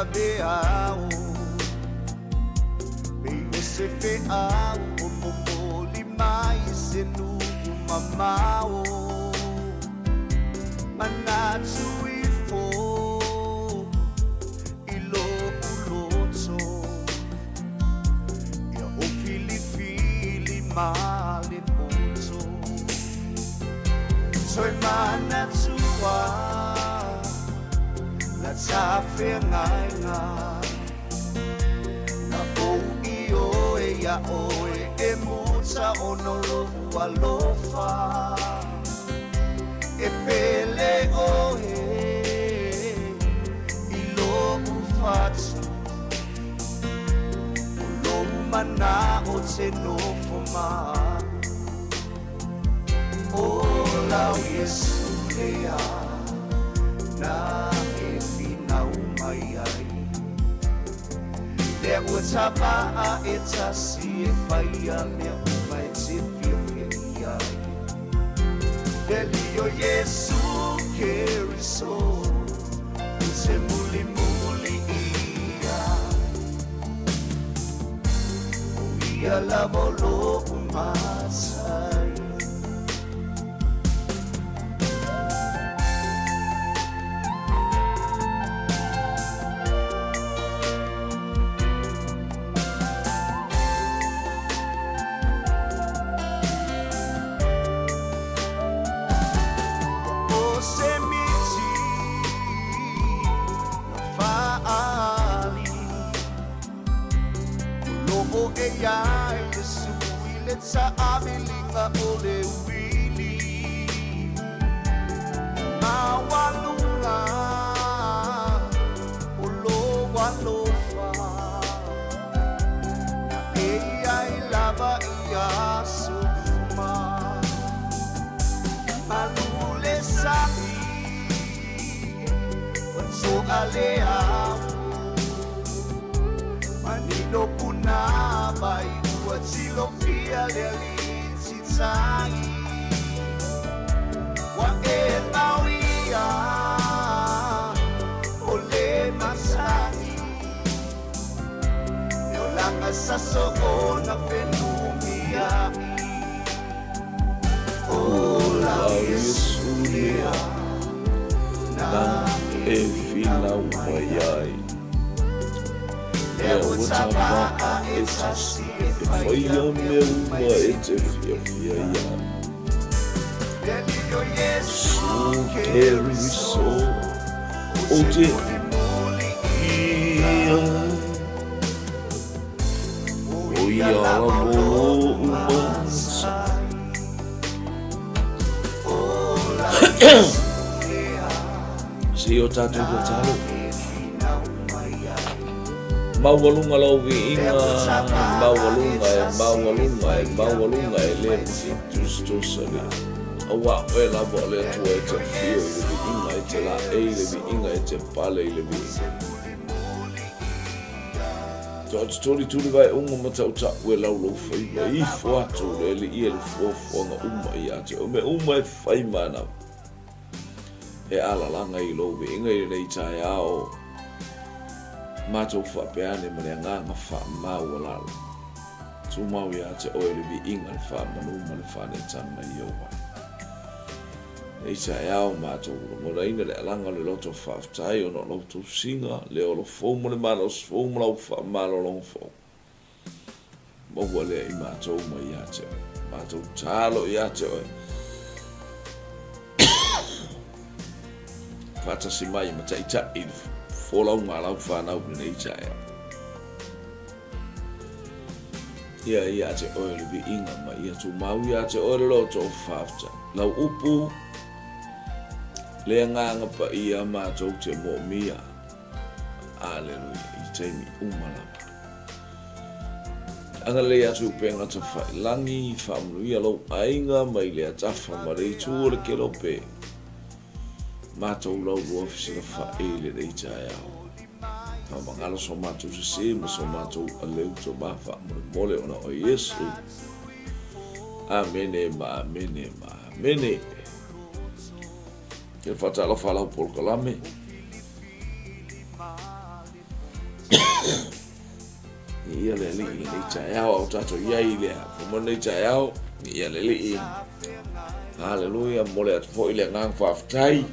laveao Pei o se feau o momoli mai se nuu mamao Manatu ifo i lo'u loto Ia o filifili ma le poto Toe manatua la tafeagaiga Na ou ioe iā oe e muta ona o lo'u alofa E pele oe i lo'u fatu O lou mana'o te nofo ma a'u O lau Iesu lea na e finau mai ai Lea ua tapa'a e tasi e faia mea uma e te fiafia i ai Le Alii o Iesu Keriso ou te mulimuli i ai O ia lava o lo'u Matai. O se miti na fa'aali O lo'o e iai Iesu i le ta'amiliga o le uili Maualuga o lou alofa Na e iai lava i aso uma Malu le sami ua to'a le ao Manino punavai ua tilofia le Alii titai Ua e mauia o le masani Le olaga sa soona fenumia'i O lau Iesu lea na e finau mai ai. Lea ua tapa'a e tasi e faia mea uma e te fiafia i ai. Iesu Keriso, ou te i ai. O ia lava lo'u matai. Se i o tātou tatalo. Maualuga lau viiga, maualuga e maualuga e maualuga e le tusitusa le. Auā oe lava o le Atua e te afio i le viiga, e te laei i le viiga, e te pale i le viiga. Toatutoli tuli vaeunga ma tautau e lau lou faiva, ifo atu le alii e le fuafuaga uma ia te oe, mea uma e fai manava. E alalaga i lou viiga i lenei taeao, matou faapea ane ma le agaga faamaualalo. Tumau ia te oe le viiga, le faamanu ma le faaneetaga i ou ai. Nei taeao matou lagonaina le alaga o le loto faafetai ona o lau tusiga, le ola fou ma le malosi fou ma lau faamalologa fou. Maua lea i matou mai ia te oe. Matou talo ia te oe. Faatasi mai ma taitai i le folauga a lau fanau i lenei taeao. Ia ia te oe le viiga ma ia tumau ia te oe le loto o faafetai. Lau upu, le agaga paia matou te moomia. Aleluia, i taimi uma lava. Agalelei atu i upega tafailangi, faamanuia lou aiga mai lea tafa ma le itu o le kelope. Matou laulua fesilafai i lenei taeao. Faamagalo so matou sese ma so matou aleu toma faamolemole ona o Iesu. Amene ma amene ma amene. Ia faatalofa lau polokalame. Ia le Alii i lenei taeao, a o tatou i ai i le apo mo lenei taeao. Ia le Alii. Haleluia, momoli atu foi le agaga faafetai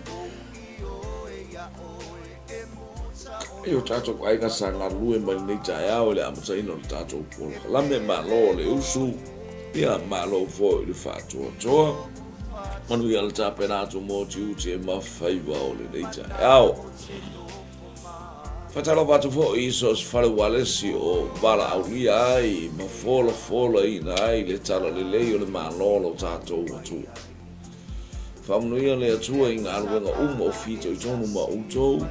i o tatou aiga sa galulue mai lenei taeao i le amataina o le tatou polokalame. Malo le usu, ia malo foi le faatoatoa. Manuia le tapena atu mo tiute ma faiva o lenei taeao. Faatalofa atu foi i so o se fale ualesi o valaaulia ai ma folafolaina ai le talalelei o le Malo o lo tatou Atua. Faamanuia le Atua i galuega uma o fitoitonu ma outou.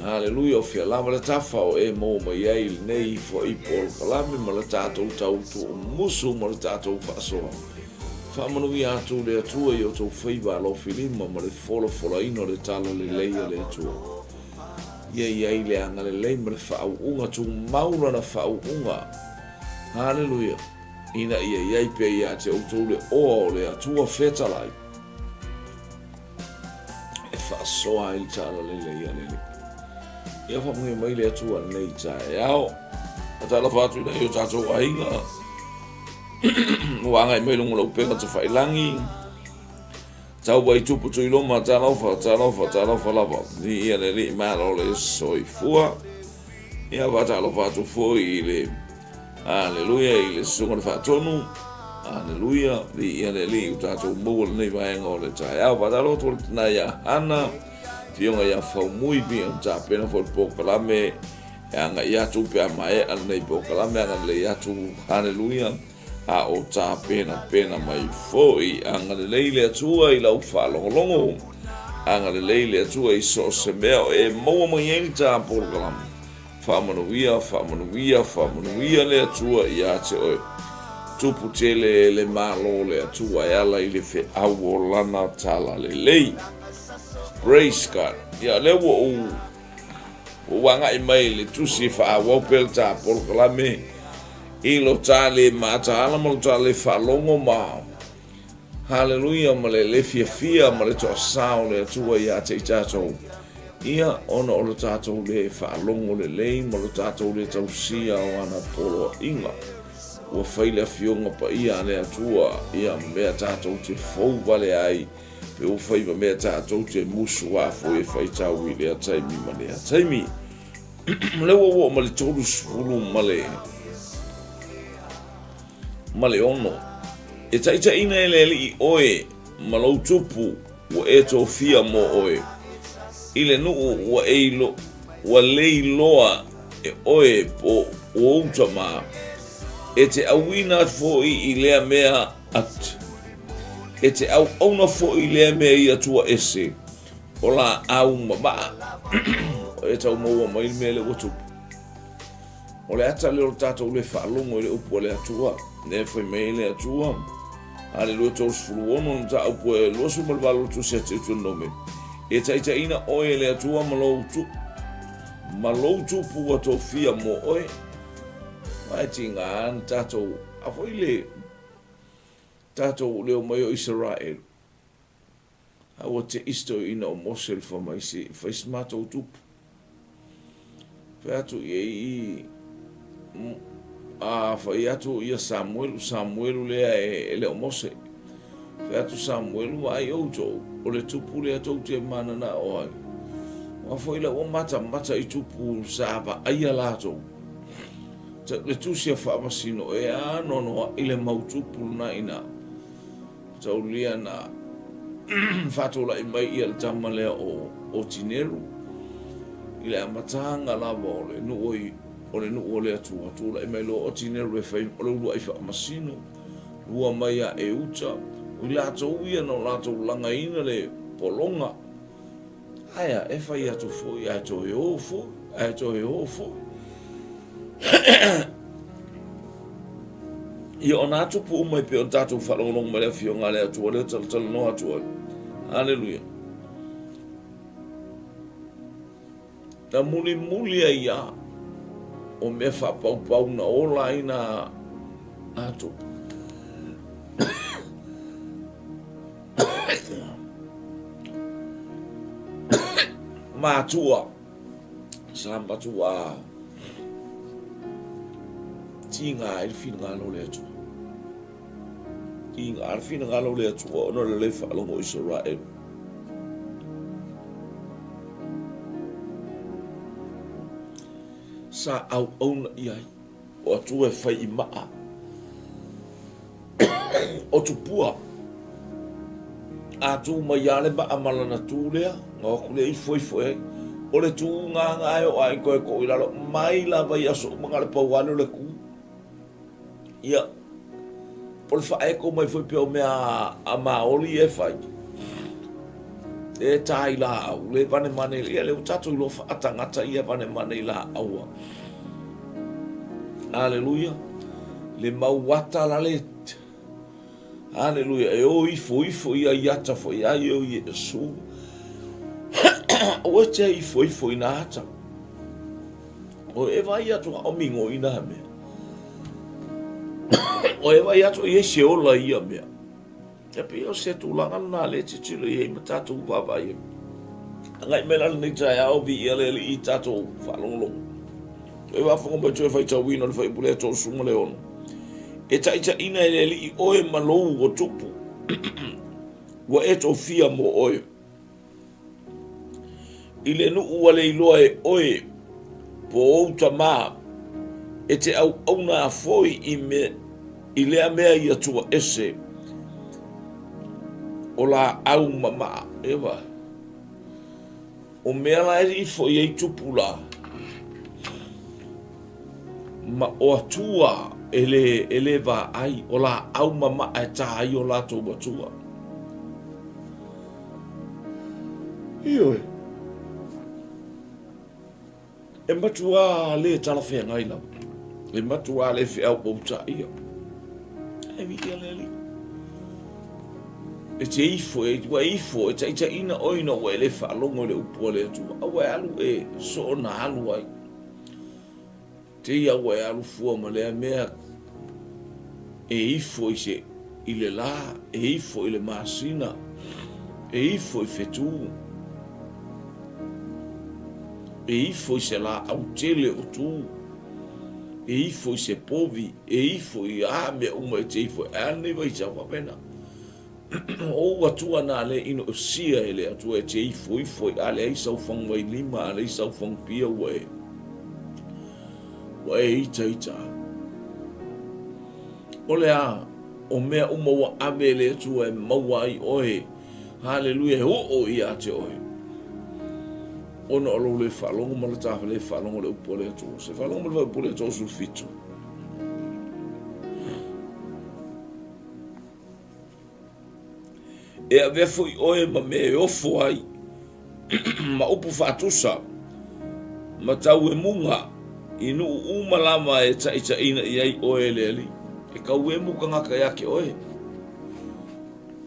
Haleluia, o fea lava le tafa o e maua mai ai lenei foi polokalame ma le tatou tautuumusu ma le tatou faasoa. Faamanuia atu le Atua i outou faiva alofilima ma le folafolaina o le talalelei a le Atua. Ia i ai le agalelei ma le faauuga tumau lana faauuga. Haleluia! Ina ia i ai pea ia te outou le oa o le Atua fetalai e faasoa ai le talalelei a le Alii. Ia faamanuia mai le Atua lenei taeao. Faatalofa atu i nai o tatou aiga ua agai mai luga o le upega tafailagi. Tau ai tupu Tuiloma, talofa, talofa, talofa lava. Viia le Alii malo le soifua. Ia faatalofa atu foi i le Aleluia i le susuga le faatonu. Aleluia, viia le Alii ua tatou maua lenei vaega o le taeao. Faatalofa atu le tina ia Hana, afioga ia Faumui, pei ona tapena foi le polokalame e agai atu pe a maea lenei polokalame, agalelei atu, haleluia, a o tapenapena mai foi. Agalelei le Atua i lau faalogologo, agalelei le Atua i so o se mea o e maua mai ai le ta polokalame. Faamanuia, faamanuia, faamanuia le Atua ia te oe. Tupu tele le Malo o le Atua e ala i le feau o Lana talalelei. Praise God. Ia, lea ua ou ua agai mai i le tusi e faaauau pea le ta polokalame i lo ta le mataala ma lo ta le faalogo ma Haleluia ma le le fiafia ma le toasā o le Atua ia te i tatou, ia ona o lo tatou le faalogo lelei ma lo tatou le tausia o ana poloaiga. Ua fai le Afioga Paia a le Atua ia mea tatou te fou vale ai, pe ua fai ma mea tatou te musu foi e faitau i lea taimi ma lea taimi. Lea ua oo ma le 30 ma le ma le 6. E taitaiina e le Alii oe ma lou tupu ua e tofia mo oe, i le nuu ua e ilo, ua leiloa e oe po o ou tama, e te auina atu foi i lea mea at, e te auauna foi i lea mea i atua ese, o laau ma maa. O e tau maua mai le mea lea ua tupu. O le ata lea o le tatou le faalogo i le upu a le Atua. Lea e fai mai ai le Atua, Aleluia 36, le mataupu e 28 o le Tusi a Teutonome. E taitaiina oe e le Atua ma lou, tu, ma lou tupu ua tofia mo oe. Ae tiga na tatou, a foi le tatou leo mai o Isaraelu. A ua te isi toeaina o Mose le famaisi e fai se matou tupu. Fai atu i ai i a fai atu ia Samuelu, Samuelu lea e, e le o Mose. Fai atu Samuelu, vaai outou, o le tupu lea tou te mananao ai. Ua foi la ua matamata i tupu sa vaaia latou. Le tusi a faamasino e anoanoai le mau tupu lena ina. Taulia na faatulai mai ia le tama lea o Otineru i le amataga lava o le nuu i o le nuu o le Atua. Tulai mai loa Otineru e fai o le uluai faamasino, lua mai ia Euta, o i latou ia na o latou lagaina le pologa. Ae a, e fai atu foi ae toe o foi, ae toe o foi. Ia ona atupu uma e pei ona tatou faalogologo mai le Afioga a le Atua lea talatalanoa atu ai. Aleluia. Na mulimuli ai ia o mea faapaupau na ola ai na atupu. Matua. Sa matuā tiga ai le finagalo o le Atua. Tiga le finagalo o le Atua ona o le le faalogo o Isaraelu. Sa auauna i ai o Atua e fai i maa o tupua. A tu mai lava le maa ma lana tu lea, na o atu lea ifo ifo i ai. O le tūgāgā e oo ai koe ko i lalo, mai lava i aso uma na o le pau lava lea o le tu. Ia, o le faaeko mai foi pei o mea a Maori ia e fai. E tā i laau, le vanemane, ia lea ua tatou iloa faatagata ia vanemane i laaua. Aleluia. Le mau ata la le Aleluia. E o ifo ifo ia i ata foi ai o Iesu. Aua e te ifo ifo i nā ata. O e vai atu a o mingo i nā mea. O e vai atu i e se ola i ia mea. E pei o se tulaga lena lea e tilotilo i ai ma tatou vaavaai ai. Agai mai la lenei taeao, viia le Alii i tatou faalogologo. Toe faafofoga mai toe faitauina o le Fuaiupu lea 36. E taitaiina e le Alii oe ma lou ua tupu, ua e tofia mo oe. I le nuu ua le iloa e oe, po ou tama, e te auauna a foi i, me, i lea mea i atua ese, o laau mamaa. Eva. O mea la e ifo i ai tupu la, ma o atua e le, e le vaai, o laau mamaa e tā ai o latou atua. Ioe. E matuā le talafeagai lava. E matuā le feauautaia. Ae viia le Alii. E te ifo, e, ua ifo, e taitaiina oe ina ua e le faalogo i le upu a le Atua. Aua e alu e soona alu ai. Te ia ua e alu fua ma lea mea e ifo i se i le lā, e ifo i le masina, e ifo i whetū, e ifo i se lāau tele o tū, e ifo i se povi, e ifo i a mea uma e te ifo, e a nei vai sau wapena. O ou Atua na le ino o sia e le Atua e te ifo ifo i a leai sau fagavailima, a leai sau fagupia ua e ua e itaita. O le a, o mea uma ua ave e le Atua e maua ai oe, haleluia, e oo ia te oe. Ona o lou le faalogo ma le ta le faalogo le upu a le Atua. Se faalogo ma le upu a le Atua 17. E avea foi oe ma mea e ofo ai, ma upu faatusa, ma tauemuga i nuu uma lava e taitaiina i ai oe e le Alii. E kauemu tagata ia te oe.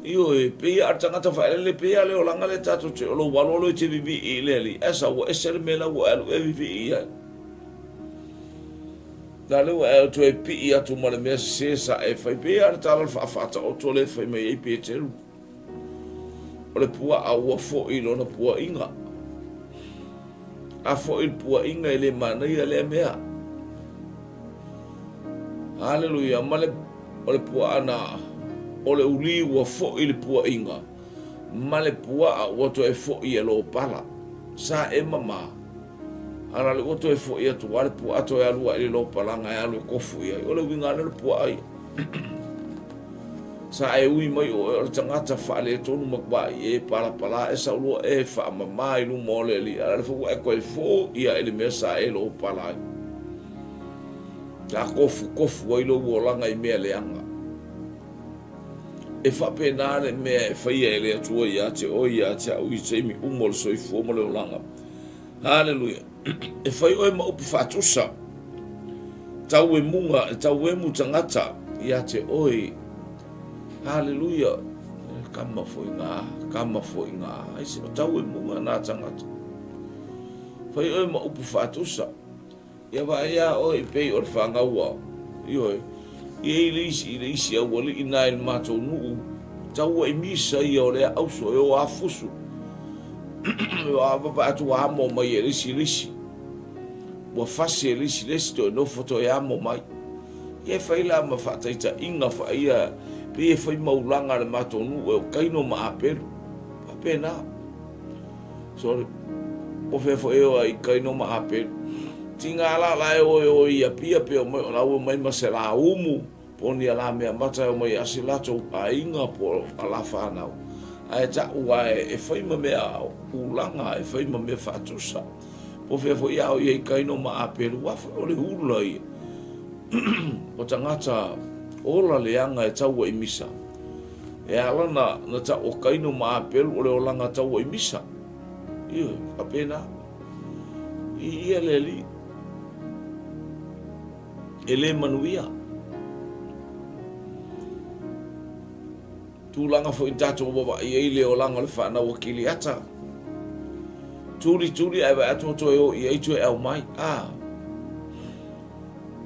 Ioe, pei a le tagata faaeleele, pei a le olaga lea tatou te o lou aloalo e te vivii i le Alii, ae sa ua ese le mea la ua e alu e vivii i ai. Na lea ua e toe pii atu ma le mea sese sa e fai, pei lava le tala o le faafaataoto lea e fai mai ai Peteru, O le puaa ua foi i lona puaiga. A foi le puaiga e le manaia lea mea. Haleluia, ma le, o le puaa na, o le uli ua foi le puaiga, ma le puaa ua toe foi e lopala. Sa e mama. A na le ua toe foi atu lava le puaa toe alu ai i le lopalaga e alu e kofu i ai. O le uiga lea o le puaa ia. Sa e ui mai oe o le tagata faaletonu ma kuai e palapala e saulua e faamama i luma o le Alii, a o le foi ua e toe foi ae i le mea sa e lopala ai. Sa kofukofu ai lou olaga i mea leaga. E faapena le mea e faia e le Atua ia te oe ia te au i taimi uma o le soifua ma le olaga. Haleluia. E fai oe ma upu faatusa. Tau e munga, e tau emu tagata ia te oe. Haleluia. Kama foi ngā, kama foi ngā. Ai se tau e munga nā tagata. Fai oe ma upu faatusa. Ia vaai a oe i pei o le fangaua, ioe, i ai le isi i le isi aualii na i le matou nuu, taua i misa ia o lea auso e o a fusu, e o a vavae atu a amo mai e le isi i le isi. Ua fasi e le isi le isi toe nofo toe amo mai. Ia e fai la ma faataitaiga faaia pei e fai maulaga a le matou nuu e o Kaino ma Apelu. Faapena. Sorry. Po fea foi e o ai Kaino ma Apelu. Tiga la la e o e o i Apia pe o mai o la ua mai ma se laumu. Po o ni ala mea mata e omai asi latou aiga po o ala whanau. Ae ta'u a e fai ma mea ulaga, e fai ma mea faatusa. Po o fea foi a o i ai Kaino ma Apelu, ua foi o le ula ia. O tagata ola leaga e taua i misa. E ala na, na ta'u o Kaino ma Apelu o le olaga taua i misa. Ioe, faapena. I ia le alii. E le manuia. Tulaga foi na tatou vavaai ai le olaga o le fanau a Kiliata. Tulituli ae vaai atu ua toe o i ai toe aumai. A.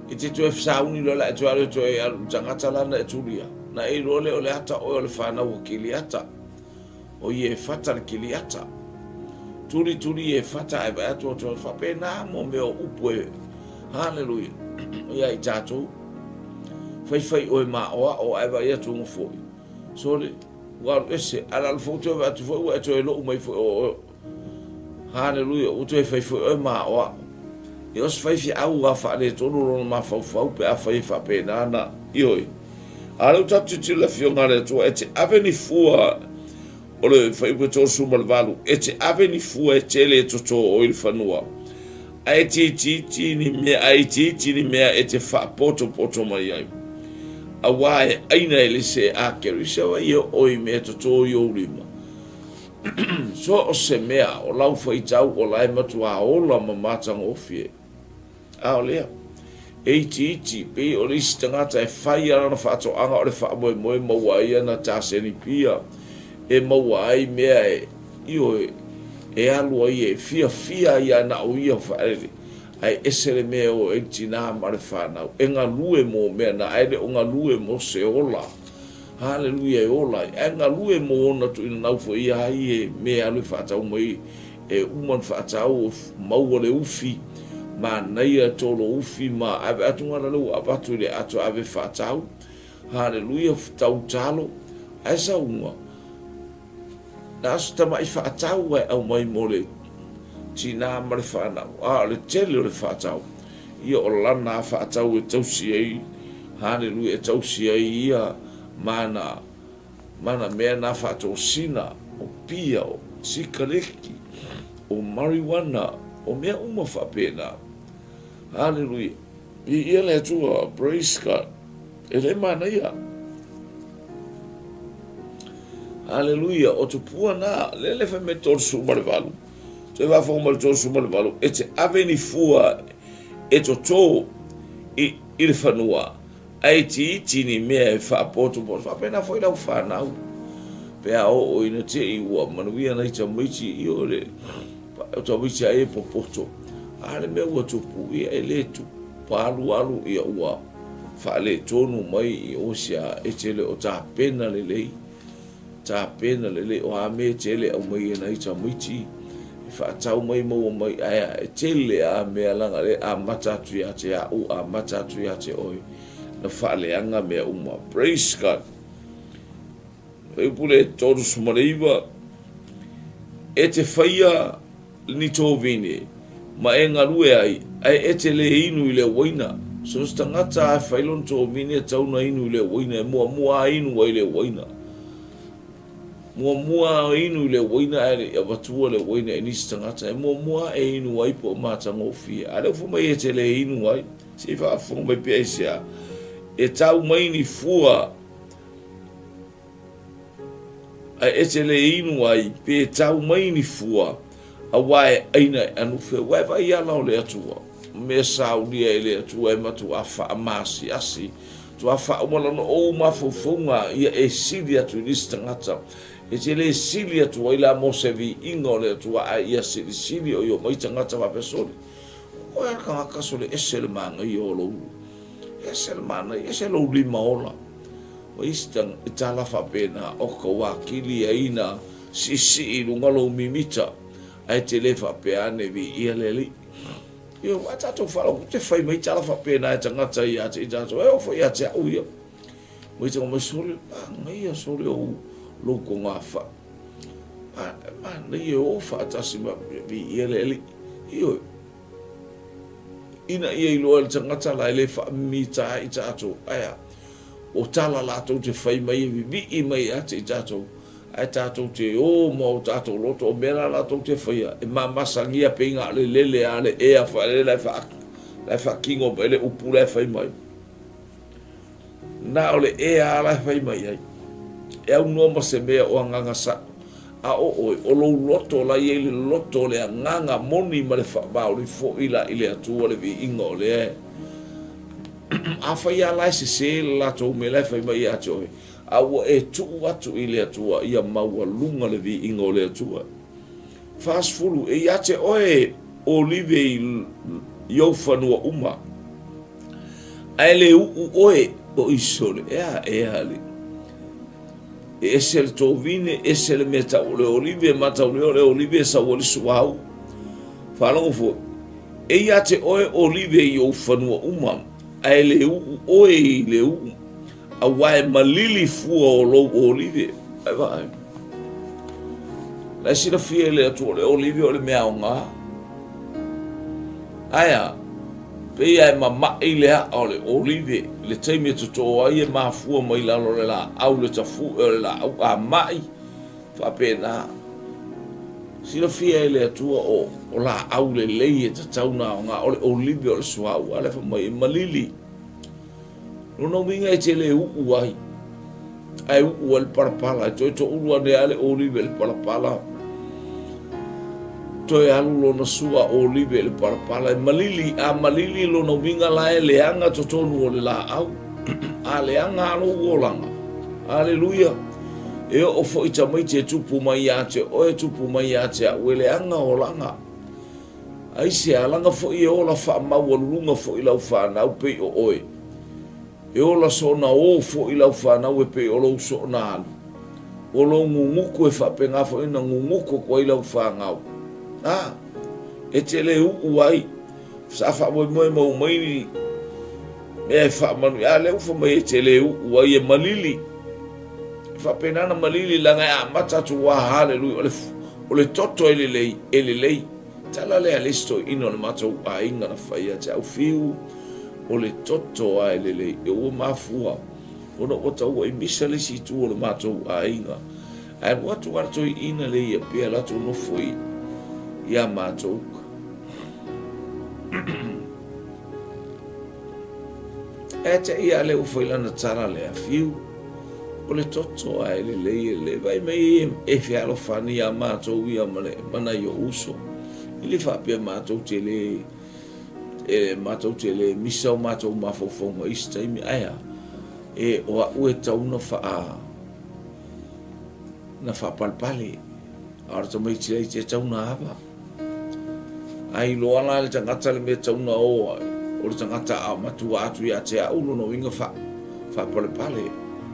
E te toe sauni loa la e toe alu toe alu i tagata la na e tulia. Na e iloa lea o le ata oe o le fanau a Kiliata. O Iefata le Kiliata. Tulituli Iefata ae vaai atu atu faapena mo mea o upu e Haleluia ia i tatou. Faifai oe maoao ae vaai atu ua foi. Sole, ua alu ese, ae le alu fou toe vaai atu foi ua e toe lou mai foi o Haleluia, ua toe fai foi oe maoao. Ia o se faifeau a faaletonu lona mafaufau pe afai e faapena na, ioe. A o lea ua tatou tilotilo i le Afioga a le Atua, e te ave ni fua o le fuaiupu e 38, e te ave ni fua e tele e totō oe i le fanua, ae itiiti ni mea, ae itiiti ni mea e te faapotopoto mai ai. Auā e ʻaina e le se akelu i se wai e oo i mea e totō i ou lima. So o se mea o lau faitau o la e matuā ola ma matagofie. A o lea, e itiiti, pei o le isi tagata e fai a lana faatoaga o le faamoemoe maua ai ana taseni pia, e maua ai mea e, ioe, e alu ai e fiafia ai a na o ia faaele, ae ese le mea e o ai le tinā ma le fanau, e galue mo mea na, ae le o galue mo se ola. Haleluia, e ola ai, ae galue mo ona tuuina nau foi ia ai e mea e alu e faatau mai E uma ona faatau, maua le ufi, manaia tolo ufi ma ave atu ngana le ua avatu i le ato ave faatau. Haleluia, tau talo, ae sauga. Na o se tamai faatau ae aumai mo le tinā ma le fanau. A o le tele o le faatau, ia o lana a faatau e tausi ai, haleluia, e tausi ai ia mana Ma na mea na faatosina, o pia, o sikaleki, o marijuana, o mea uma faapena. Haleluia. Viia le Atua, praise God. E le manaia. Haleluia, o tupua na, le le fai mai 38. Toe faafofoga mai le 38, e te ave ni fua e totō i, i le fanua, Ae itiiti ni mea e faapotopoto, faapena foi lau fanau. Pe a oo ina te i ua manuia nai tamaiti i o le o tamaiti ai e popoto. A le mea ua tupu, ia e le tupu alualu ia ua faaletonu mai i o sia e te le o tapena lelei. Tapena lelei, o a mea e tele aumai e nai tamaiti e faatau mai maua mai ae e tele a mea leaga le amata atu ia te a'u amata atu ia te oe na faaleaga mea uma. Praise God. Fuaiupu le 39, E te faia ni tovine ma e galue ai, ae e te le inu i le uaina. So se tagata a e fai lona tovine e tau na inu i le uaina, e muamua a inu ai le uaina. Muamua a inu i le uaina ae le i avatua le uaina i nisi tagata, e muamua a e inu ai po o matagofie. A lea ua fai mai e te le inu ai, se i faafofoga mai pea aisea, e tau mai ni fua Ae e te le inu ai pe tau mai ni fua, auā e ʻaina e anufe, ua e vaai ala o le Atua, mea saunia e le Atua e matuā faamaasiasi, matuā faauma lana ou mafaufauga ia e sili atu i nisi tagata. E te le sili atu ai la mo se viiga o le Atua, ae ia silisili o i omai tagata faapea, Sole, o oe a le tagata sole ese le manaia o lou, ese le manaia, ese lou lima ola. O isi tala faapena, o ka ua kili ai na siisii i luga lou mimita, ae te le faapea ane viia le Alii. Ioe, ua tatou faalogo te fai mai tala faapena e tagata ia te i tatou, e oo foi ia te au ia. Mai tago mai sole, manaia sole ou lou togafai. Manaia e o faatasi ma viia le Alii. Ioe, ina ia iloa e le tagata la e le faamimita ai i tatou, ae a? O tala latou te fai mai e vivii mai ia te i tatou, ae tatou te o ma o tatou loto, o mea la latou te faia, e mamasagia pei na o le lele a le ea faalele la e faatino mai le upu la e fai mai. Na o le ea lava la e fai mai ai. E aunoa ma se mea o agaga sa'o. A o oe, o lou loto la e i ai le loto o le agaga moni ma le faamaoni foi la i le Atua le viiga o lea e. Afai lava la e sese le latou mea la e fai mai ia te oe, a ua e tuu atu i le Atua ia maualuga le viiga o le Atua. 40, E ia te oe olive i ou fanua uma, ae le uu oe o Isole, ea ea le. E ese le tovine, ese le mea tau o le olive, mataulia o le olive e sau ai le suauu. Faalogo foi, e ia te oe olive i ou fanua uma, ae le uu oe i le uu, Aua e malili fua o lou olive. Ai vaai. La e silafia e le Atua o le olive o le mea aoga. Ae a, pei a e mama'i le a'a o le olive i le taimi e totō ai e mafua mai lalo o le lāʻau le tafu'e o le lāʻau a ma'i, faapena. Silafia e le Atua o, o lāʻau lelei e tatau ona aoga, o le olive o le suauu, a lea fai mai e malili. Lona uiga e te le uu ai, ae uu ai le palapala, e toe toulu ane lava le olive i le palapala, toe alu lona sua olive i le palapala, e malili, a malili lona uiga la e leaga totonu o le laau, a leaga a lou olaga. Aleluia! E oo foi tamaiti e tupu mai ia te oe, tupu mai ia te au, e leaga olaga. Aisea, laga foi e ola faamaualuluga foi lau fanau pei o oe. E ola soona ō foi lau fanau e pei o lou soona alu. O lou guguku e faapena foi ona guguku atu ai lau fanau. A, e te le uu ai, sa faamoemoe mau mai ni mea e faamanu, a lea ua fai mai e te le uu ai, e malili. E faapena ona malili leaga e amata atu ua haleluia, o le, o le toto e lelei, e lelei. Tala lea a le isi toeaina o le matou aiga na fai ia te au fiu, o le toto lava e lelei. E ua mafua ona ua tau ai misa le isi itu o le matou aiga. Ae alu atu lava le toeaina lea ia pea latou nofo i ia matou. Ae te i a lea ua fai lana tala lea fiu, o le toto a e lelei e lelei. Vaai mai e fealofani ia matou ia ma, le, ma nai ou uso. E le faapea matou te le, e, matou te le misa o matou mafaufauga i isi taimi. Ae a, e, o au e tau na faa, na faapalepale. A o le tamaiti laiti e tau na ava. A iloa la le tagata le mea e tatau ona o ai, o le tagata a matua atu ia te au lona uiga faa, faapalepale,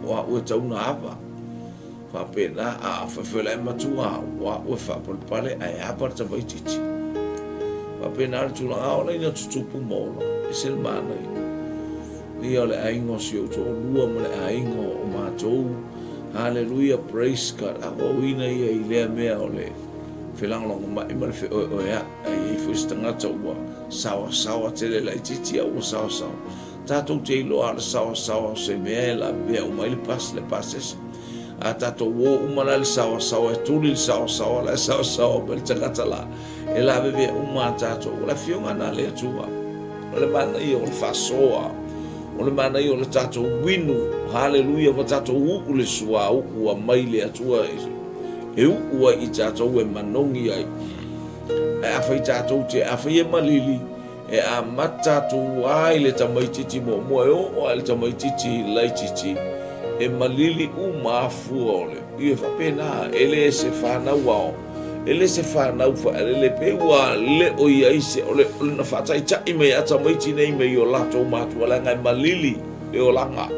o au e tatau ona ava. Faapena, a afai la e matua au, o au e faapalepale ae ava le tamaitiiti. Faapena le tulaga, a ola ina tutupu ma ola, ese le manaia. Ia o le aiga o si ou toalua ma le aiga o matou, haleluia, praise God, a ua uina ia i lea mea o le felagolagomai ma le feoeoea'i, a i ai foi se tagata ua saoasaoa tele laitiiti a ua saoasaoa. Tatou te iloa a le saoasaoa o se mea e lavea uma ai le pas, le pasese. A tatou o uma la i le saoasaoa, e tuli le saoasaoa la e saoasaoa mai le tagata la, e lavevea uma a tatou. O le afioga na a le Atua. O le manaia o le faasoa, o le manaia o le tatou inu, haleluia, ua tatou uu le suauu a mai le Atua e uu ai i tatou e manogi ai. Ae afai tatou te, afai e malili, e amata atu ai le tamaitiiti muamua e oo lava i le tamaitiiti laitiiti, e malili uma lava fua o le, ia faapena, e le se fanau ao, e le se fanau faalele, pei ua le o i ai se, o le, o le na faataitai mai a tamaiti nei mai o latou matua, leaga e malili le olaga.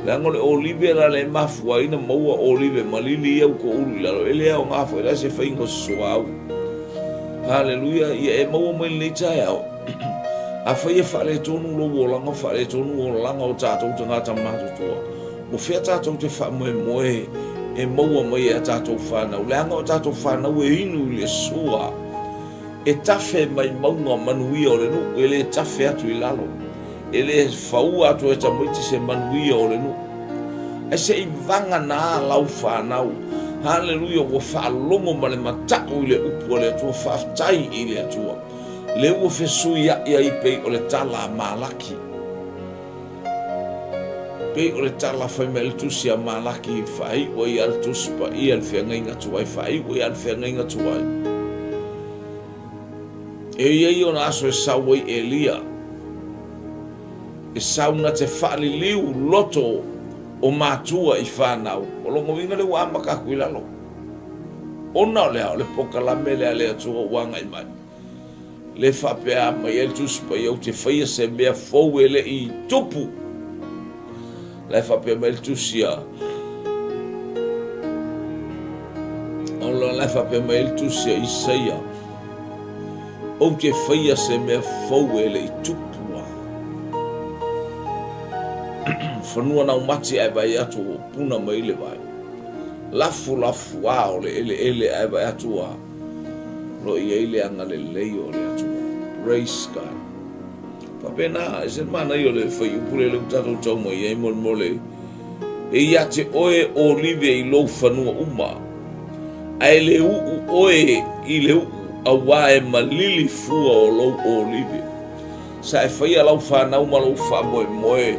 Leaga o le olive la lea e mafua ai na maua olive malili ia ua toulu i lalo, e le aoga foi la se faiga o se suauu. Haleluia, ia e maua mai lenei taeao. Afai e faaletonu lou olaga, faaletonu olaga o tatou tagata matutua, o fea tatou te faamoemoe e maua mai e a tatou fanau? Leaga o tatou fanau e inu i le sua, e tafe mai mauga manuia o le nuu, e le tafe atu i lalo. E le faua atu e tamaiti se manuia o le nuu. Ae se i vagana lau fanau. Haleluia, ua faalogo ma le mata'u i le upu a le Atua, faafetai i le Atua. Lea ua fesuia'i ai pei o le tala a Malaki. Pei o le tala fai mai le tusi a Malaki, faaiu ai a le tusi paia le feagaiga tuai, faaiu ai a le feagaiga tuai. E i ai ona aso e sau ai Elia, e sau na te faaliliu loto o matua i fanau. O lona uiga lea ua amata atu i lalo. Ona o le a? O le polokalame lea a le Atua ua agai mai. Le faapea mai ai le Tusi Paia, ou te faia se mea fou e le i tupu. La e faapea mai le Tusi a Ola, la e faapea mai le Tusi a Isaia, ou te faia se mea fou e le i tupu a. Fanua naumati ae vaai atu ua puna mai le vai. Lafulafuā o le eleele ae vaai atu ua lo i ai le agalelei o le Atua. Praise God. Faapena, e se manaia o le fuaiupu lea lea ua tatou tau mai ai molemole, e ia te oe olive i lou fanua uma, ae le uu oe i le uu, auā e malili fua o lou olive. Sa e faia lau fanau ma lou faamoemoe,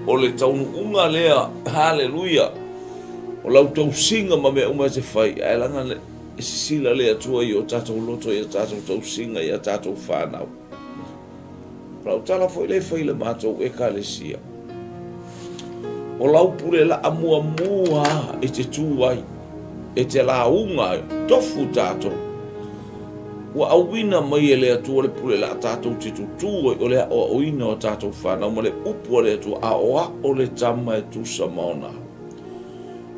o le taunuuga lea, haleluia, o lau tausiga ma mea uma e te fai, ae leaga e sisila le Atua i o tatou loto, i a tatou tausiga, i a tatou fanau. O lau tala foi lea e fai i le matou Ekalesia, o lau pule laa muamua e te tu ai, e te lauga ai, tofu tatou. Ua auina mai e le Atua le pule laa tatou te tutū ai, o le aoaoina o tatou fanau ma le upu a le Atua, aoao le tama e tusa ma ona au.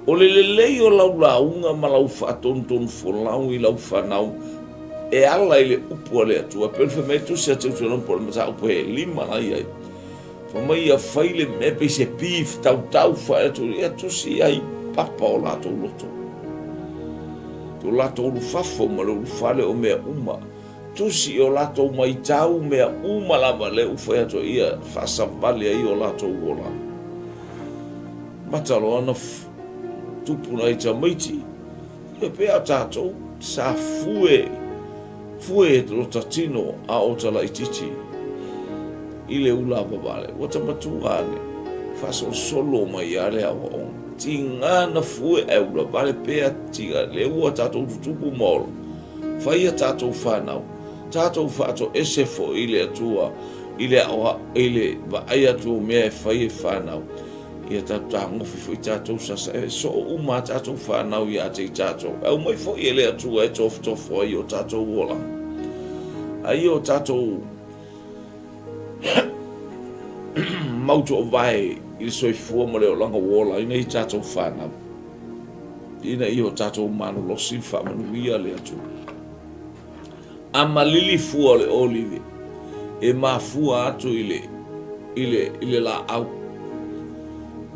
O le lelei o lau lauga ma lau faatonutonu folau i lau fanau e ala i le upu a le Atua. E pei ona fai mai le Tusi a Teutulono po o le mataupu e lima la i ai. Fai mai ia fai le mea pei se beef tautau fai atu ia tusi ai papa o latou loto. O latou ulufafo ma le ulufale o mea uma. Tusi i o latou maitau mea uma lava lea ua fai atu ai ia faasavali ai o latou olaga. Mata loa na tupu nai tamaiti, ia pea o tatou sa fue, fue lota tino a o ta laititi i le ula vavale. Ua ta matua ane, faasolosolo mai ia le aoaoga. Tiga na fue ae ula vale pea tiga, lea ua tatou tutupu ma ola. Fai a tatou fanau, tatou faatoese foi i le Atua i le aoao, i le vaai atu o mea e fai e fanau. Ia tatou tagofi foi tatou sasa e soo uma a tatou fanau ia te i tatou. E aumai foi e le Atua e tofotofo ai o tatou olaga. Ai o tatou mau toovae i le soifua ma le olaga ua olaina i tatou fanau. Ina ia o tatou malolosi faamanuia le Atua. A malili fua o le olive, e mafua atu i le, i le, i le laau.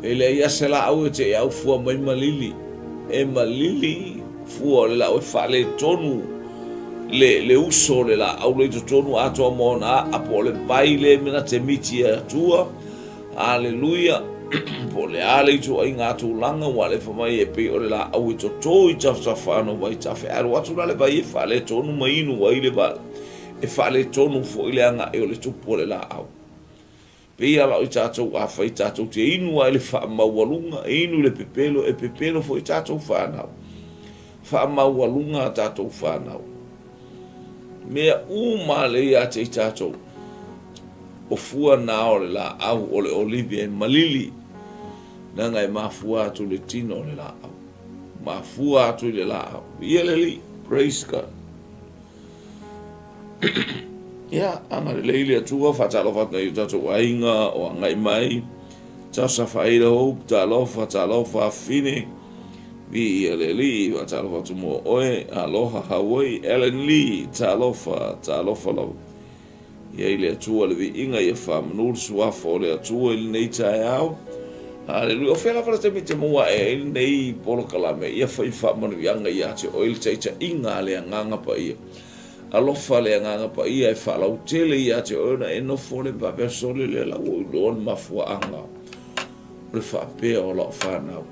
E leai lava se laau e te i aufua mai malili. E malili fua o le laau e faaletonu le, le uso o le laau lea i totonu atoa ma ona aa po o le vai lea e na te miti e Atua. Aleluia! Po o le a le ituaiga tulaga ua alefa mai e pei o le laau e toto i tafatafa o vaitafe. Ae alu atu la le vai e faaletonu ma inu ai le vai, e faaletonu foi le agai o le tupu o le laau. Pei lava o i tatou afai tatou te inu ai le faamaualuga, e inu i le pepelo, e pepelo foi tatou fanau. Faamaualuga a tatou fanau. Mea uma lea ia te i tatou. O fua na o le laau o le olive e malili, leaga e mafua atu i le tino o le laau. Mafua atu i le laau. Ia le Alii. Praise God. Ia, agalelei le Atua, faatalofa atu nei i o tatou aiga o agai mai. Joseph Aida Hope, talofa, talofa, afine. Viia le Alii, faatalofa atu mo oe, aloha Hawaii, Ellen Lee, talofa, talofa lava. I ai le Atua le viiga ia faamanu le suafa o le Atua i lenei taeao. Haleluia. O fea lava le taimi e te maua ae ai lenei polokalame, ia fai faamanuiaga ia te oe le taitaiga a le Agaga Paia. Alofa le Agaga Paia e faalautele ia te oe ona e nofo le faapea sole lea la ua ou iloa le mafuaaga o le faapea o lau fanau.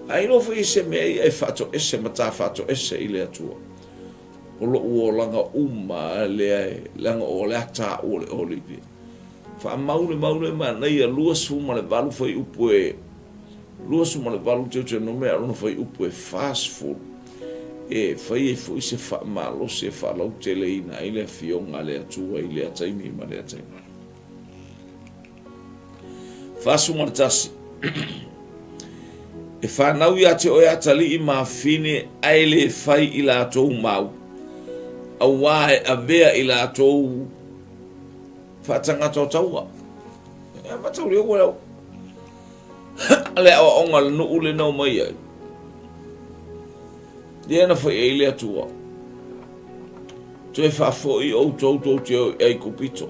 A iloa foi i se mea ia e faatoese ma ta faatoese i le Atua. O lou olaga uma lea e, leaga o le ata o le olive. Faamau le mau le manaia 28 fuaiupu e 28 Deuteronome a o lona fuaiupu e 40 e fai ai foi se faamalosi e faalauteleina ai le Afioga a le Atua i lea taimi ma lea taimi. 41. E fanau ia te oe atalii ma afine ae le fai i latou mau, auā e avea i latou faatagata o taua. E mataulia ua lau le aoaoga a le nuu le nao mai ai. Lea na fai ai le Atua. Toe faafoi outou tou te o i Aikupito.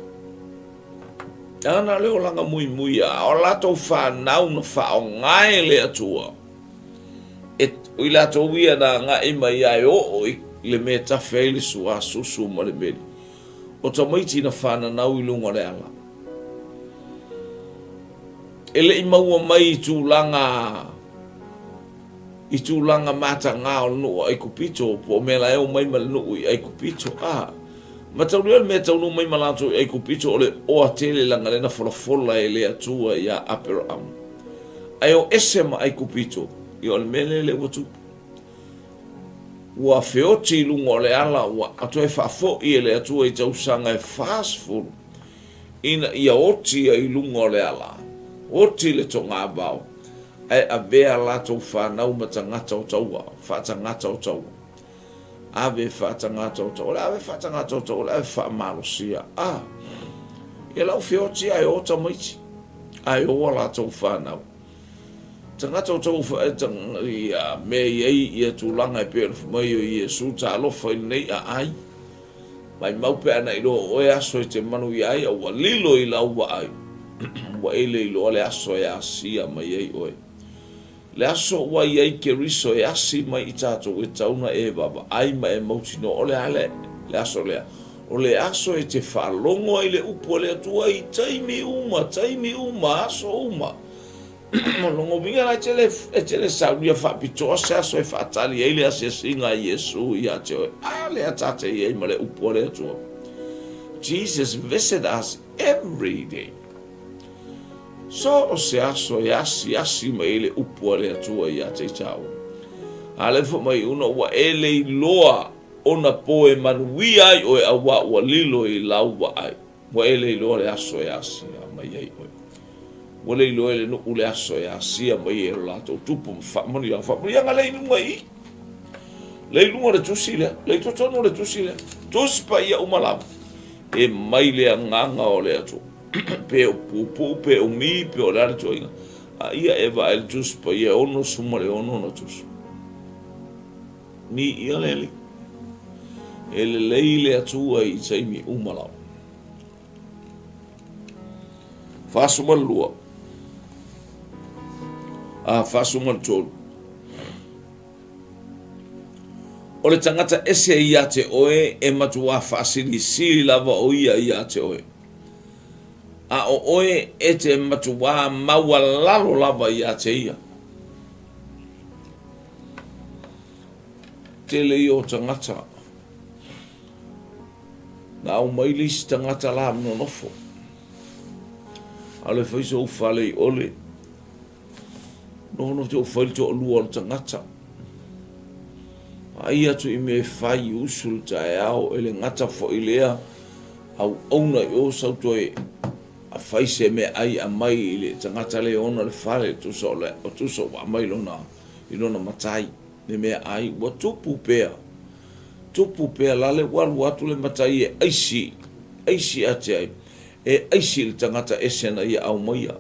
Ana le olaga muimui a o latou fanau na faaaoga e le Atua. E, o i latou ia na agai mai ai oo i le mea e tafe ai le suasusu ma le meli. O tamaiti na fananau i luga o le ala. E le i maua mai i tulaga i tulaga matagā o le nuu o Aikupito, po o mea la e omai ma le nuu i Aikupito. A, mataulia le mea e taunuu mai ma latou i Aikupito o le oa tele leaga lea na folafola e le Atua iā Aperahama. Ae o ese ma Aikupito, ia o le mea lea lea ua tupu. Ua feoti i luga o le ala, ua toe faafoi e le Atua i tausaga e 40, ina ia oti ai i luga o le ala, oti le togavao, ae avea latou fanau ma tagata o taua, faatagata o taua. Ave faatagata o taua. O le ave faatagata o taua, o le ave faamalosia. A, ia lau feoti ae o tamaiti, ae o a latou fanau. Tagata o taua ia mea i ai ia tulaga e pei ona fai mai o Iesu talofa i lenei aai. Maimau pe ana iloa o oe aso e te manuia ai, a ua lilo i lau vaai, ua e le iloa le aso e asia mai ai oe. Le aso ua i ai Keriso e asi mai i tatou e tau na e vaavaai ma e mautinoa, o le a le, le aso lea? O le aso e te faalogo ai le upu a le Atua i taimi uma, taimi uma, aso uma. O lona uiga la e te le, e te le saunia faapitoa se aso e faatali ai le asiasiga a Iesu ia te oe. A lea ta te i ai ma le upu a le Atua. Jesus visit us every day. So o se aso e asiasi mai ai le upu a le Atua ia te i tāua. A le fai mai una ua e le iloa ona po e manuia ai oe auā ua lilo i lau vaai. Ua e le iloa le aso e asia mai ai oe. Ua le iloa e le nuu le aso e asia mai ai e lo latou tupu ma faamanuiaga. Faamanuiaga lea i luga i i. Lea i luga o le tusi lea. Lea i totonu o le tusi lea. Tusi Paia uma lava. E mai le agaga o le Atua. Pe o puupuu, pe o mi, pe o le a le tuaiga. A ia e vaai le Tusi Paia e 66 ona tusi. Ni ia le Alii. E lelei le Atua i taimi uma lava. 42. A, 43. O le tagata ese ia te oe e matuā faasilisili lava o ia ia te oe. A o oe e te matuā maualalo lava ia te ia. Tele ia o tagata. Na aumai le isi tagata la nonofo. A le fai sou fale i ole. Nofonofo te o fai le toalua o le tagata. Ai atu i mea e fai i usu le taeao e le gata foi lea auauna i o sau toe a fai se meaai aumai i le tagata lea e ona le fale, tusa o le, tusa ua aumai lona, i lona matai le meaai, ua tupu pea, tupu pea, la le ua alu atu le matai e aisi, aisi ate ai, e aisi i le tagata ese na ia aumaia.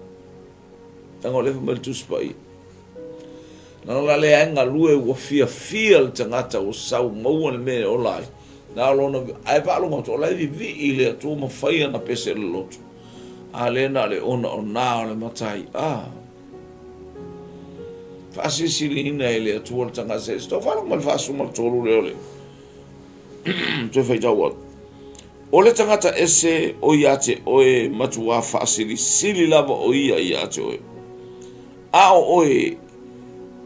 Leaga o lea fai mai le Tusi Paia. Na o la lea ai galue ua fiafia le tagata ua sau maua le mea e ola ai. Na o lona, ae faalogo atu, o la e vivii le Atua ma fai ana pese loloto. A lea na o le onaona o le matai. A. Faasilisiliina e le Atua le tagata se isi. Tau faalogo mai le 43 lea o le toe faitau atu. O le tagata ese o ia te oe matuā faasilisili lava o ia ia te oe. A o oe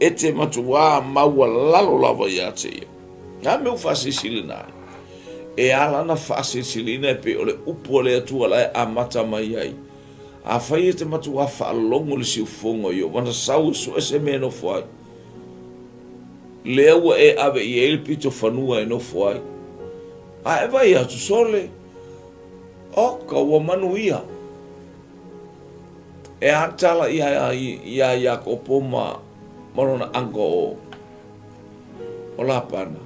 e te matuā maualalo lava ia te ia. Nā mea ua faasilisiliina ai. E ala ona faasilisiliina e pei o le upu a le Atua la e amata mai ai. Afai e te matuā faalogo i le siufofoga o Ieova na sau e sue se mea e nofo ai, lea ua e ave i ai le pito fanua e nofo ai, a e vaai atu, sole, oka, ua manuia. E a le tala iā Iakopo ma lona uncle o o Lapana?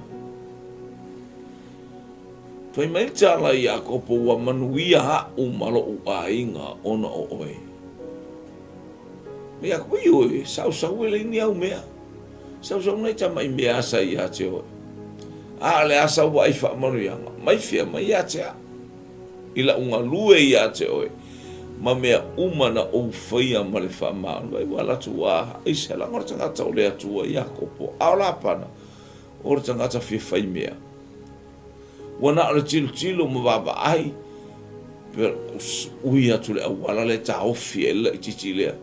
Fai mai le tala i Iakopo, Ua manuia aʻu ma loʻu aiga ona o oe. Ma Iakopo, Ioe, sausau e leai ni au mea. Sausau nai tamaʻi mea asa ia te oe. A o le a sau vaai faamanuiaga, mai fea mai ia te au. I laʻu galue ia te oe, ma mea uma na ou faia ma le faamaoni. Vai ua ala atu ua aisa, laga o le tagata o le Atua Iakopo, a o Lapana, o le tagata fia fai mea. Ua na o le tilotilo ma vaavaai, ui atu le auala lea taofi ai le laitiiti lea.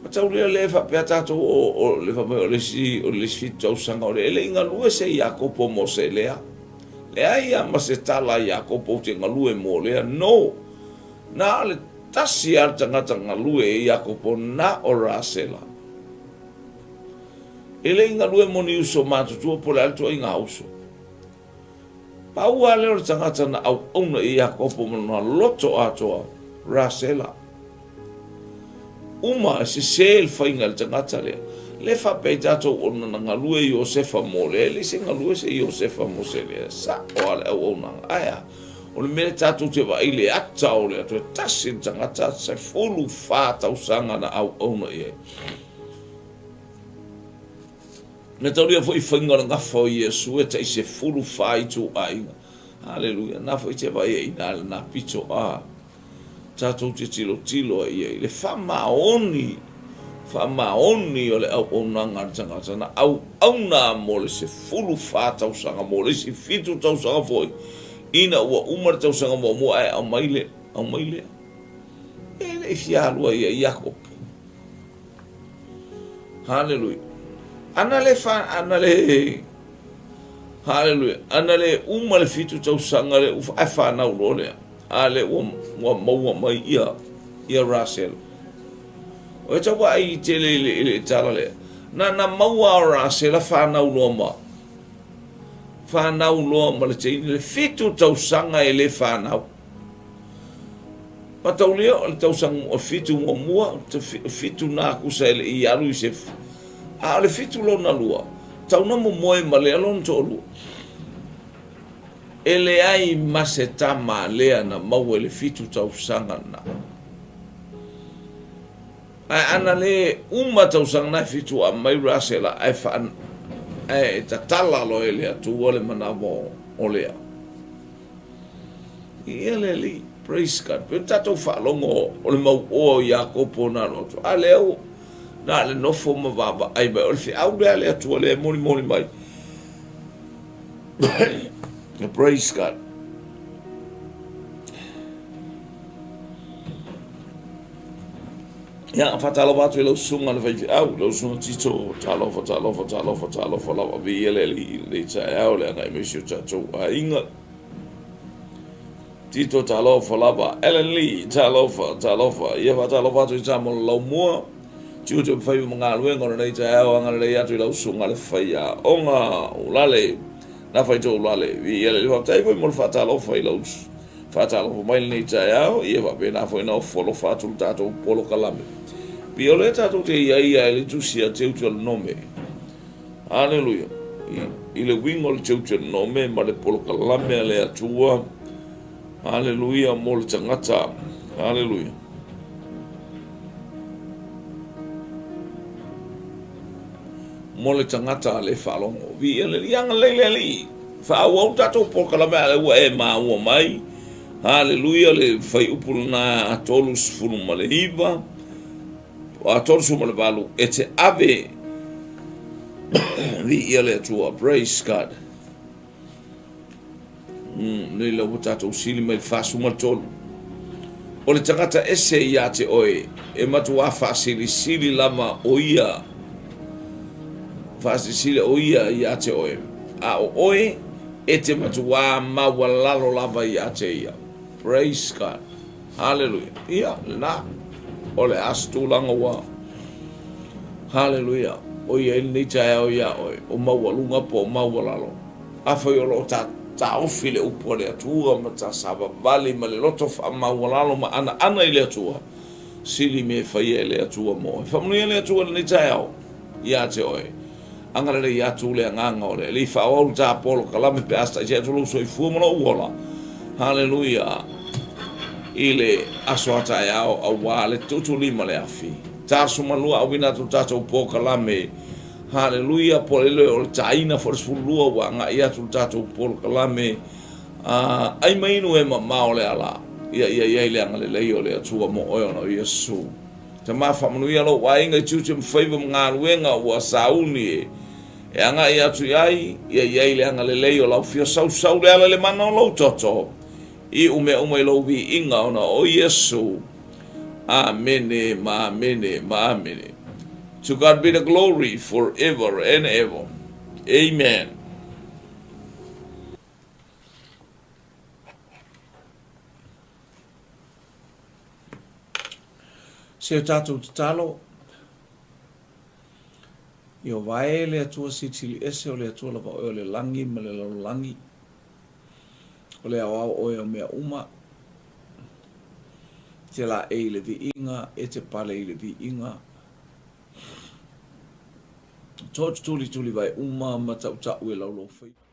Matau lea lea e faapea tatou o, o le fai mai o le isi, o le isi fitu tausaga o le, e le i galue se Iakopo mo se lea. Leai lava ma se tala a Iakopo ou te galue mo lea. No! Na o le tasi lava le tagata galue e Iakopo, na o Rasela. E le i galue mo ni uso matutua po o le a le ituaiga uso. Pau lava lea o le tagata na auauna i Iakopo ma lona loto atoa, Rasela. Uma e sesē le faiga i le tagata lea. Le faapea i tatou o na galue Iosefa mo lea, e leai se galue se Iosefa mo se lea. Sa'o lava le auaunaga. Ae a? O le mea lea tatou te vaai i le ata o le Atua, e tasi le tagata, 14 tausaga na auauna i ai. Na taulia foi faiga o le gafa o Iesu e tai 14 ituaiga. Haleluia. Na foi te vaai ai ina le na pito a tatou te tilotilo ai i ai le faamaoni, faamaoni o le auaunaga a le tagata na auauna mo le 14 tausaga, mo le isi fitu tausaga foi, ina ua uma le tausaga muamua ae aumai le, aumai lea. E le i fia alu ai ia Iakopo. Haleluia. Ana le fa, ana le, haleluia, ana le uma le fitu tausaga le ufa, ae whanau loa lea. A le ua, ua maua mai ia, ia Russell. O e tau vaai i tele i le, i le tala lea. Na, na maua o Russell a whanau loa ma, whanau loa ma le teine le fitu tausaga e le whanau. Mataulia o le tausaga o fitu muamua, fitu na kusa e le i alu i se, a o le fitu lona lua, tau na momoe ma lea lona toalua. E leai ma se tama a Lea na maua i le fitu tausaga na. Ae ana le uma tausaga na e fitu a mai Rasela ae wha, ae tatala loa e le Atua le manawa o Lea. Ia le Alii. Praise God. Pei tatou faalogo o le mau oa o Iakopo na alo atu. A lea ua na le nofo ma vaavaai mai. O le feau lea a le Atua lea e molimoli mai. Praise God. Ia, faatalofa atu i lau susuga le faifeau, lau susuga Tito, talofa, talofa, talofa, talofa lava, viia le Alii i lenei taeao, le agai mai si o tatou aiga. Tito, talofa lava, Ellen Lee, talofa, talofa, ia faatalofa atu i Samoa Laumua, tiute ma faiva ma galuega o lenei taeao, agalelei atu i lau susuga le faiaoga, Ulale, na faito Ulale, viia le Alii, faafetai foi mo le faatalofa i lau Faatalofa mai lenei taeao, ia faapena foi ona ofo alofa atu le tatou polokalame. Pei o lea tatou te i ai ia i le tusi a Teuteronome. Aleluia. I, i le uiga o le Teuteronome ma le polokalame a le Atua. Aleluia mo le tagata. Aleluia. Mo le tagata a le faalogo. Viia le Alii, agalelei le Alii. Faaauau le tatou polokalame a lea ua e maua mai. Haleluia le fuaiupu lena 39, 38, e te ave viia le Atua. Praise God. Nei la ua tatou sili mai le 43. O le tagata ese ia te oe, e matuā faasilisili lava o ia, faasilisili o ia ia te oe, a o oe e te matuā maualalo lava ia te ia. Praise God. Haleluia. Ia, lena. O le a se tulaga ua. Haleluia. O i ai lenei taeao iā oe, o maualuga po o maualalo. Afai o lo o ta taofi le upu a le Atua ma ta savavali ma le loto faamaualalo ma anaana i le Atua, sili mea e faia e le Atua mo oe. Faamanuia le Atua i lenei taeao ia te oe. Agalelei atu le agaga o le Alii. Faaauau le ta polokalame pe a taisi atu lou soifua ma lou ola. Haleluia. I le aso a taeao auā le tutulima le afi. 42 auina atu le tatou polokalame. Haleluia. Po o le o le taina foi le 12 ua agai atu le tatou polokalame. Ai ma inu e mamao le ala. Ia ia i ai le agalelei o le Atua mo oe ona o Iesu. Tama faamanuia lou aiga i tiute ma faiva ma galuega ua sauni e e agai atu i ai, ia i ai le agalelei o lau fia sausau le ala i le mana o lou toto, iu mea uma i lou viiga ona o Iesu. Amene ma amene ma amene. To God be the glory for ever and ever. Amen. Se o tatou tatalo, Ieova e le Atua Silisili Ese, o le Atua lava oe o le lagi ma le lalolagi, o le aoao oe o mea uma, e te laei i le viiga, e te pale i le viiga, Tootutulitulivae uma ma tautau e laulou faiva.